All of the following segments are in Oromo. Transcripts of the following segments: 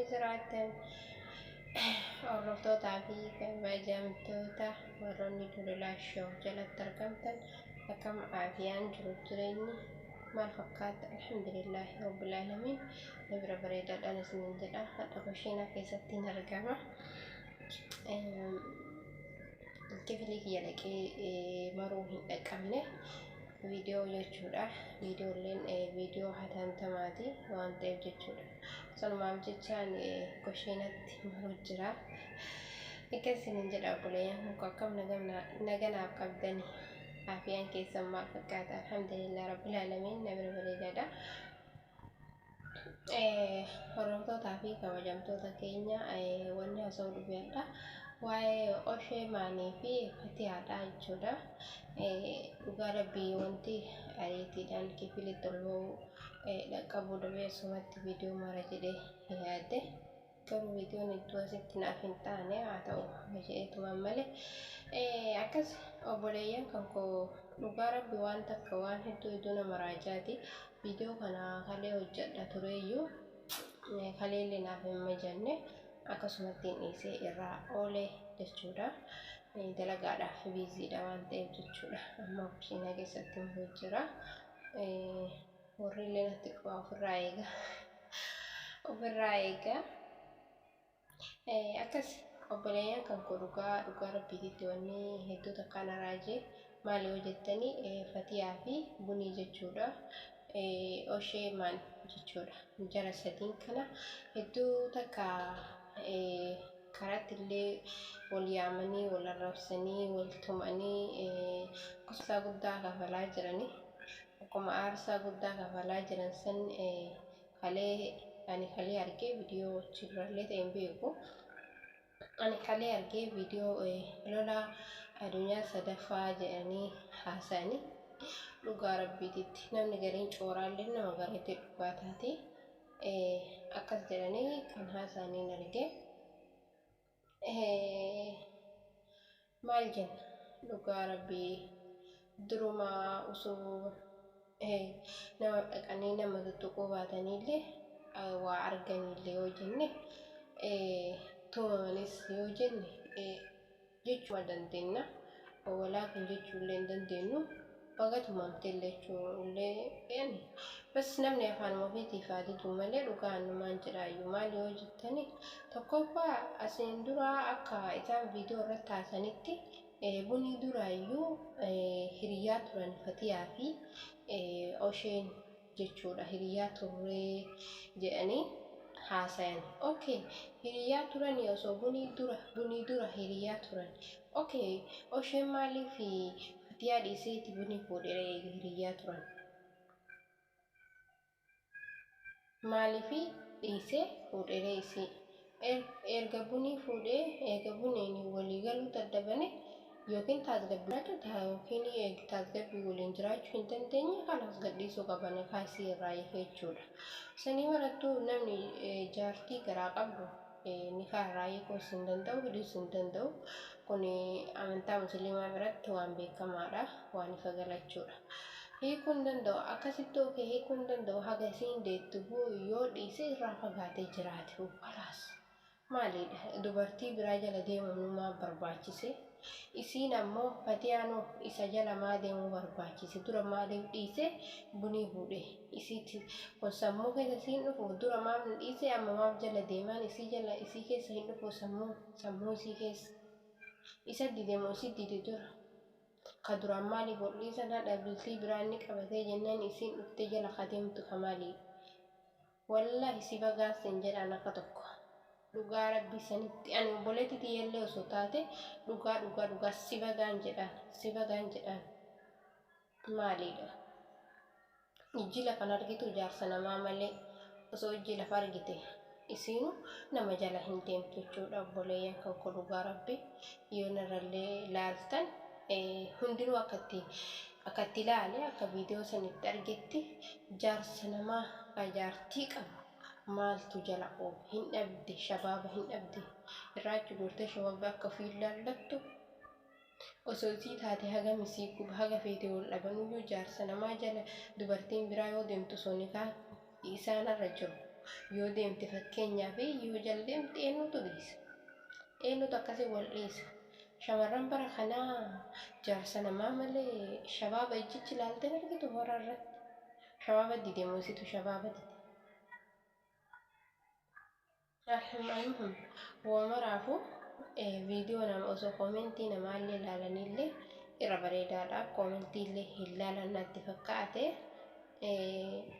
Jiraattan hordoftootaa fi kabajamtoota warroonni Dololaa Show jalatti argamtan, akkam aafiyaan jiru, jireenyi maal fakkaata? Alhamdulillaahi rabbil aalamiin, bira bareedaadhaan isiniin jedha. Hadha kushiinaa keessatti hin argama. Kifilii kiyya dhaqee maruu hin dhaqqabne viidiyoo jechuudha. Viidiyoolleen viidiyoo hatantamaati waan ta'eef jechuudha. Sanumaaf jechaan kushiinatti maruu jira. Akkas isiniin jedha, obboleeyyan kun akkam naganaaf qabdani? Aafiyaan keessan maal fakkaata? Alhamdulillah rabbil aalamiin, na bira bareedaadha. Hordoftootaa fi kabajamtoota keenya, wanni haasa'uu dhufeedha. Waa'ee Oshee Maanii fi Fatihaadha jechuudha. Dhugaa rabbii, wanti ariitiidhaan kifilitti ol ba'uu dhaqqabuu dhabee asumatti viidiyoo mara jedhee yaadde. Garuu viidiyoon iddoo asitti naaf hin taane, haa ta'u jedheetumaan malee. Akkas obboleeyyan kan koo, dhugaa rabbi waan takka waan hedduu hedduu nama raajaati. Viidiyoo kana kalee hojjedha tureeyyuu, kaleellee naaf hin mijanne, akkasumatti hin dhiisee irraa oole jechuudha. Dalagaadhaaf busydha waan ta'eef jechuudha. Amma kushiinaa keessatti immoo jira. Warri illee natti dhufa, ofirraa eega. Ofirraa eega. Akkas obboleeyyan kan koo, dhugaa dhugaa rabbiititti wanni hedduu takkaan raajee maali yoo jettanii, Fatiyaa fi Bunii jechuudha. Oshee maan jechuudha. Jara sadiin kana hedduu takka karaatti illee wal yaamanii, wal arrabsanii, wal tumanii, aarsaa guddaa kafalaa jiranii. Akkuma aarsaa guddaa kafalaa jiran san, kalee ani kalee argee viidiyoo achirrallee ta'e hin beeku. Ani kalee argee viidiyoo lola addunyaa sadaffaa jedhanii haasa'anii, dhugaa rabbiititti namni gariin cooraallee nama gareetti dhugaa taate akkas jedhanii kan haasa'aniin argee. Maal jenna? Dhugaa rabbii, duruma osoo nama dhaqanii nama tuttuquu baataniillee waa arganiillee yoo jenne, tumamanis yoo jenne jechuma dandeenya. Walaakin jechuullee hin dandeenyu. Baga tumamteellee jechuullee bas namni afaanuma ofiitiif haa didu malee, dhugaa annumaan jedhaayyuu. Maal yoo jettani, tokkoffaa asiin dura akka isaan viidiyoo irratti haasanitti, Bunii duraayyuu hiriyaa turan Fatiyaa fi Osheen jechuudha. Hiriyaa turree jedhanii haasayan. Okay, hiriyaa turanii osoo Bunii dura hiriyaa turan. Okay, Osheen maaliif Fatiyaa dhiiseeti Bunii fuudhee hiriyaa turan? Maaliif dhiisee fuudheree isii? Erga Bunii fuudhee, erga Buniin walii galuu dadhabane yookiin taasgabbii yookiin taasgabbii waliin jiraachuu hin dandeenye, kalaas gadhiisuu qaban kaasii irraa jechuudha. Sanii marattuu namni jaartii garaa qabdu nikaa irraa hiikuus hin danda'u, hidhuus hin danda'u. Kun amantaa musliimaa biratti waan beekamaadha, waan ifa galachuudha. Hiikuu hin danda'u. Akkasitti okay, hiikuu hin danda'u. Haga isiin deettu yoo dhiise irraa fagaatee jiraate, kalaas. Maalidha? Dubartii biraa jala deemuun maal barbaachise? Isiin ammoo Fatiyaanoo isa jala maa deemuu barbaachise? Dura maaliif dhiise Bunii fuudhe? Isiitti kun sammuu keessa isiin dhufu, dura maaf hin dhiise, amma maaf jala deemaan? Isii jala isii keessa hin dhufu sammuu isii keessa. Isa dide moo isii dide dura? Ka duraan maaliif ol dhiisan? Haadha bultii biraa inni qabatee jennaan isiin dhuftee jala ka deemtu ka maaliidha? Wallaahi si bagaan sin jedhaan akka tokko. Dhugaa rabbii sanitti ani obboleetti tiyyallee osoo taate, dhugaa dhugaa dhugaa si bagaan jedhaan, si bagaan jedhaan. Maaliidha? Ijji lafan argitu jaarsa namaa malee, osoo ijji lafa argite isiinu nama jala hin deemtu jechuudha. Obboleeyyan kan koo, dhugaa rabbi yoo narrallee laaltan, hundinuu akkatti ilaale, akka viidiyoo sanitti argetti, jaarsa namaa ka jaartii qabu maaltu jala oofe? Hin dhabde, shabaaba hin dhabde irraa achi guurtee shabaaba akka ofii laallattu. Osoo isii taate hagam isii guba? Haga feete wal dhabanuyyuu, jaarsa namaa jala dubartiin biraa yoo deemtu, osoo nikaa isaanarra jiru Yoo deemte fakkeenyaaf yoo jala deemte eenyutu dhiisa? Eenyutu akkasii wal dhiisa? Shamarran bara kanaa jaarsa namaa malee shabaaba ijjichi ilaaltee argitu hora irratti. Shabaaba dide moo isitu shabaaba dide? Almuhim wamaraafuu viidiyoo nama osoo koomentii namaallee ilaalanillee irra bareedaadha. Koomentiillee hin laalan natti fakkaate.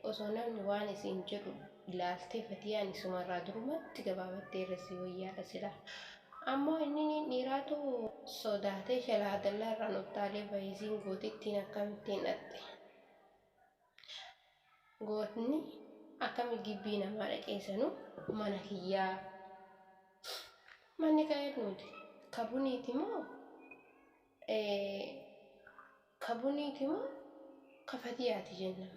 Osoo namni waan isin jedhu ilaaltee fatiyaan isumarraa durumatti gabaabattee irra si wayyaadha sila. Ammoo inni dhiiraatu sodaatee jalaa dallaa irraan uttaalee bahisiin gootittiin akkamittiin dhatte. Gootni akkami gibbii namaa dhaqeessanu mana kiyyaa. Manni ka'ee nuti kabuniiti moo kabuniiti moo kafatiyaati jenna.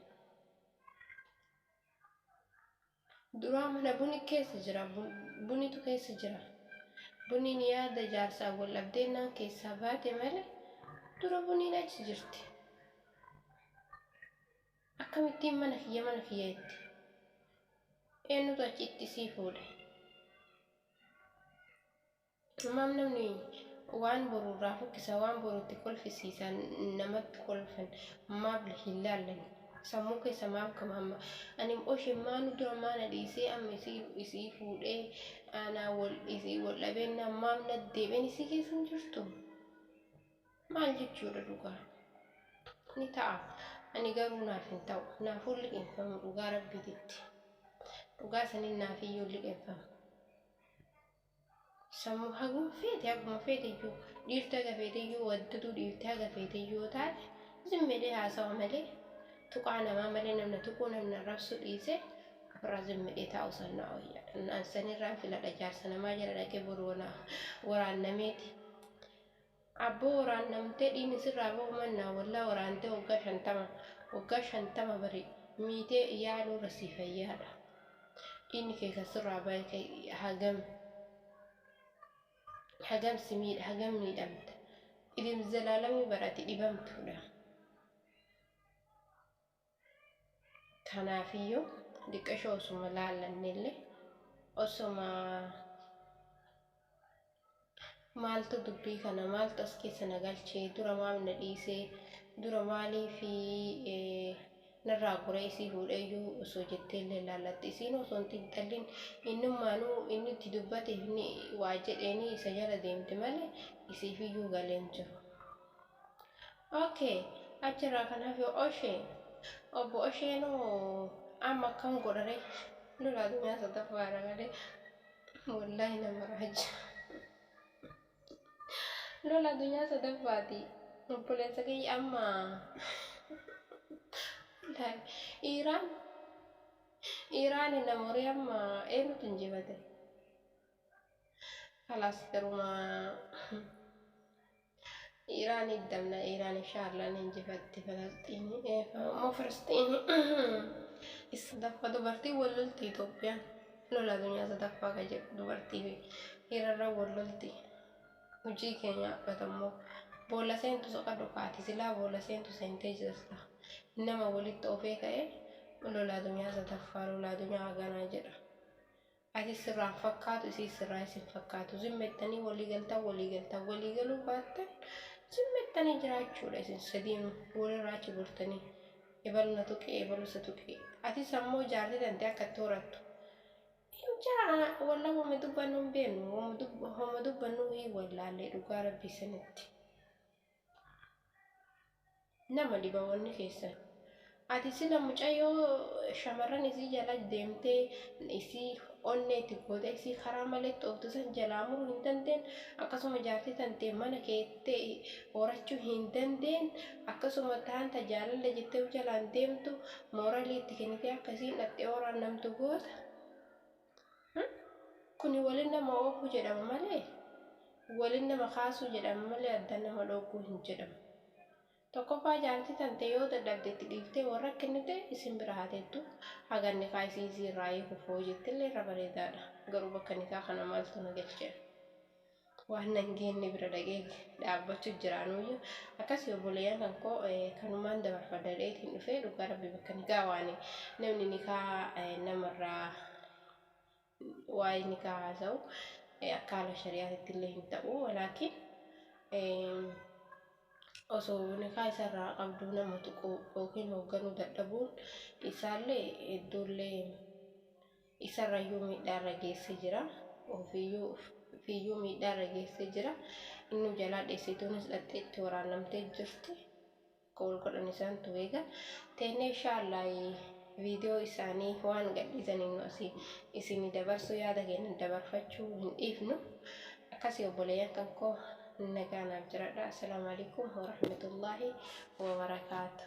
Duraa mana buni keessa jira bunitu keessa jira. Buniin yaada jaarsaa wal dhabdeennaan keessaa baate malee dura buniin achi jirti. Akkamittiin mana kiyya mana kiyya jetti? Eenyutu achitti sii fuudhe? Maam namni waan boru irraa fokkisa waan borutti kolfisiisa namatti kolfan maaf hin laallan? Sammuu keessa maaf kama amma? Ani oshe maanu dura maana dhiisee amma isii isii fuudhee anaa wal isii wal dhabeennaan maaf na deebiin isii keessa hin jirtu? Maal jechuudha dhugaa? Ni ta'a. Ani garuu naaf hin ta'u. Naafuu liqinfamu dhugaa rabbiititti. Dhugaa saniin naaf iyyuu liqinfamu. Sammuu haguma feete haguma feete iyyuu dhiirti haga feete iyyuu waddaduu dhiirti haga feete iyyuu taate zimmedhee haasawa malee tuqaa namaa malee namna tuquu namna arrabsuu dhiisee ofirraa zimmedhee taa'u san na wayyaadha. Naan sanirraan filadha jaarsa namaa jala dhaqee boru waraannameeti. Abboo waraannamtee dhiigni sirraa ba'uu mannaa wallah waraantee waggaa 50 waggaa 50 bari miitee yaaluurra sii fayyaadha. Dhiigni kee kan sirraa ba'e hagam hagam si miidha hagam miidhamta. Idim zalaalamii bara ati dhibamtuudha. Kanaafiyyuu diqqashoo osuma laallannellee osuma maaltu dubbii kana maaltu as keessa na galchee dura maaf na dhiisee dura maaliif narraa goree isii fuudheeyyuu osoo jettee illee laallatte isiin osoo hin xiinxallin innummaanuu inni itti dubbateef inni waa jedheenii isa jala deemte malee isiifiyyuu galee hin jiru. Okay, achirraa kan hafe Oshee obbo Osheenoo amma akkam godhare lola addunyaa sadaffaadha malee wallaahi nama raaja. Lola addunyaa sadaffaati. Obboleessa kiyya amma Iiraan Iiraan nama horii amma eenyutu injifate? Kalaas garuma Iiraan iddamna Iiraan inshaallah ni injifatti Falasxiinii immoo Falasxiinii sadaffaa dubartii wal lolti Itoophiyaan lola addunyaa sadaffaa ka jedhu dubartii fi dhiirarra wal lolti hojii keenya dhaabbata boolla seentu soqa dhukaati silaa boolla seentu seentee jirta nama walitti oofee ka'ee lola addunyaa sadaffaa lola addunyaa haganaa jedha. Atis sirraa hin fakkaatu isiis sirraayis hin fakkaatu. Zimmettanii walii galtan walii galtan walii galuu baattan zimmettanii jiraachuudha isin sadiinu walirraa achi gortanii ebalu na tuqee ebalu isa tuqee. Atis ammoo jaartii tante akka itti horattu. Jara wallah wama dubbannu hin beeknu wama dubbannu hin wallaallee dhugaa rabbii sanitti. Nama dhiba wanni keessan. Ati sila mucayyoo shamarran isii jala deemtee isii onnee itti gootee isii karaa malee ooftu san jalaa muruu hin dandeen akkasuma jaartii tantee mana keettee horachuu hin dandeen akkasuma taanta jaalala jettee jalaan deemtu mooralii itti kennitee akka isiin dhaxxee horaan namtu goota. Kuni waliin nama oofuu jedhama malee waliin nama kaasuu jedhama malee addaan nama dhooguu hin jedhamu. Tokkoffaa jaartii tante yoo dadhabde itti dhiiftee warra kennite isin bira haa teettu haga nikaa isii isii irraa hiikuuf hoo jettillee irra bareedaadha. Garuu bakka nikaa kana maaltu na galche? Waan nan geenne bira dhaqee dhaabbachuu jiraanuyyuu akkasii obboleeyyan kan koo kanumaan dabarfadha dheetiin dhufee dhugaa rabbi bakka nikaa waan namni nikaa namarraa Waa'ee nikaa haasa'u akka haala shari'aatitti illee hin ta'u. Walaakin osoo nikaa isarraa qabduu nama tuquu yookiin hoogganuu dadhabuun isaallee hedduullee isarrayyuu miidhaarra geessee jira. Ofiiyyuu ofiiyyuu miidhaarra geessee jira. Inni jalaa dheessituunis dhaxxee itti waraanamtee jirti. Akka wal godhan isaantu beeka. Teennee inshaallah viidiyoo isaanii waan gadhiisaniin nu asii isinii dabarsuu yaada keenya dabarfachuu hin dhiifnu. Akkasii obboleeyyan kan koo nagaa naaf jiradha. Assalaamu alaikum warahmatullaahi wabarakaatu.